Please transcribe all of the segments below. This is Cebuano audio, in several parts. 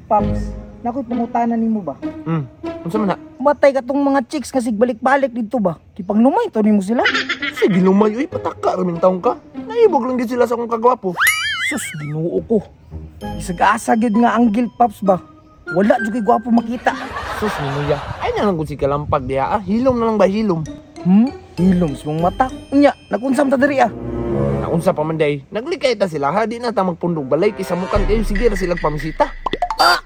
Paps, nakoy pangutana nimo ba? Unsa man na? Matay ka tong mga chicks nga sigbalik-balik dito ba? Kipang lumay to nimo sila. Sige lumay oy, pataka ra taong ka. Naibog lang gid sila sa akong kagwapo. Sus, Ginoo ko. Isag-asa gyud nga anggil, Paps ba? Wala jud kay gwapo makita. Sus ninuya. Ay na lang kung si kalampag diha ah. Hilom na lang ba hilom? Hilom sa mong mata. Unya, nakunsam ta diri ah. Naunsa pa man day. Naglikay ta sila ha, di na ta magpundog balay kay samukan kayo sige ra silang pamisita. Ah!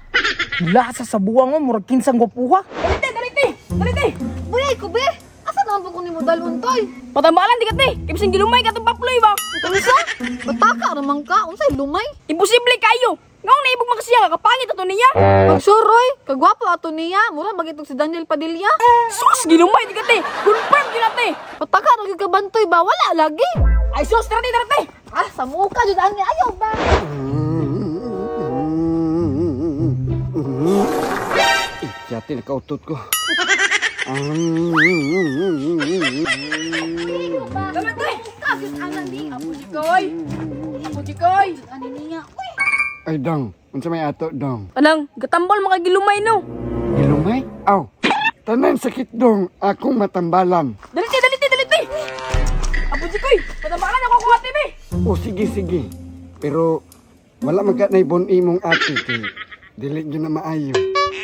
Hilasa sa buwang mo, murag kinsang gwapuha. Dalite, dalite, dalite. Buhay ko be. Asa naman po ko nimo dalhon toy? Patambalan di ka te. Kay bisan gilumay ka tong paploy ba? Unsa? Bataka ra man ka, unsay lumay? Imposible kayo. Ngaon naibog man kasi nga kapangit ato niya. Magsuroy, kagwapo ato niya, mura magitong si Daniel Padilla. Sus, gilumay di ka te. Confirm gyud na te. Pataka ra gyud ka bantoy ba? Wala lagi. Ay sus, tara te, tara te. Ah, sa muka jud ani ayaw ba? Yati nakautot ko. Tara te. Apo Jikoy. Apo Jikoy. Ani niya. Uy, Ay dong, unsa may ato dong? Anang gatambal mga gilumay no. Gilumay? Aw. Tanan sakit dong, akong matambalan. Dalite, dalite, dalite. Apo Jikoy, patambalan ako kuha te be. O sige sige. Pero wala man ka naibon imong ate kay dili gyud na maayo.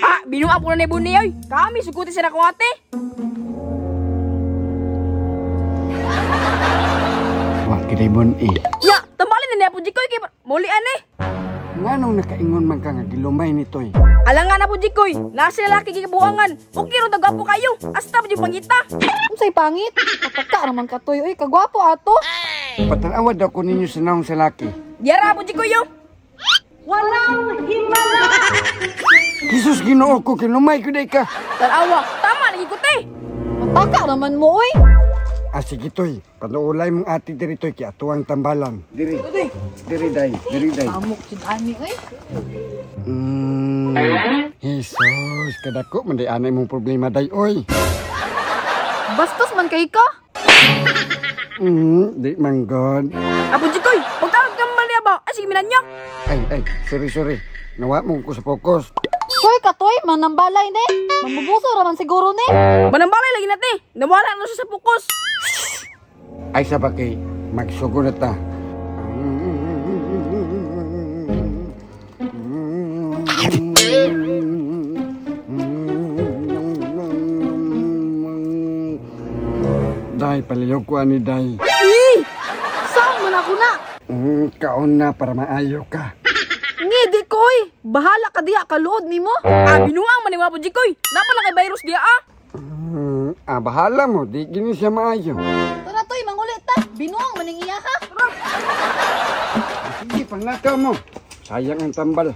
Ah, binuang po na ni Bunny oy. Kami suguti sa akong ate. Wa kay bon i. Ya, tambalin na niya po Jikoy kay mulian eh. Nganong nakaingon man ka nga gilumay nitoy? Alangan na po Jikoy, nasa lalaki gikabuangan. Okay ro gwapo kayo. Asta pa jud pangita. Unsay pangit? Pataka ra man ka toy, uy, kagwapo ato. Patanawa daw ko ninyo sa naong sa laki. Diara po Jikoy yo. Jesus Ginoo ko, kilumay ko day ka. Tanawa, tama lagi ko te. Pataka ra man mo uy. Ah sige toy, panuulay mong ate diri toy kay atuang tambalan. Diri. Diri day, diri day. Amok jud ani uy. Jesus, kadako man day anay mong problema day oy. Bastos man kay ka. Di man god. Apo Jikoy, pagtawag ka man niya ba? Ay sige minanyak. Ay ay, sorry sorry. Nawa mo ko sa focus. Soy ka toy, manambalay ni. Mamubuso ra man siguro ni. Manambalay lagi nate. Nawala na siya sa focus. Ay sa bakay, magsugo na ta. Day, paliyog ko ani day. Ih! Saan man ako na? Kaon na para maayo ka. Ngi di ko oy. Bahala ka diha kaluod nimo. Ah, binuang man ni Apo Jikoy. Napa na kay virus diha ah. Bahala mo, di gini siya maayo. Tara toy, mangulit ta. Binuang maning iya ha. Sige, panglakaw mo. Sayang ang tambal.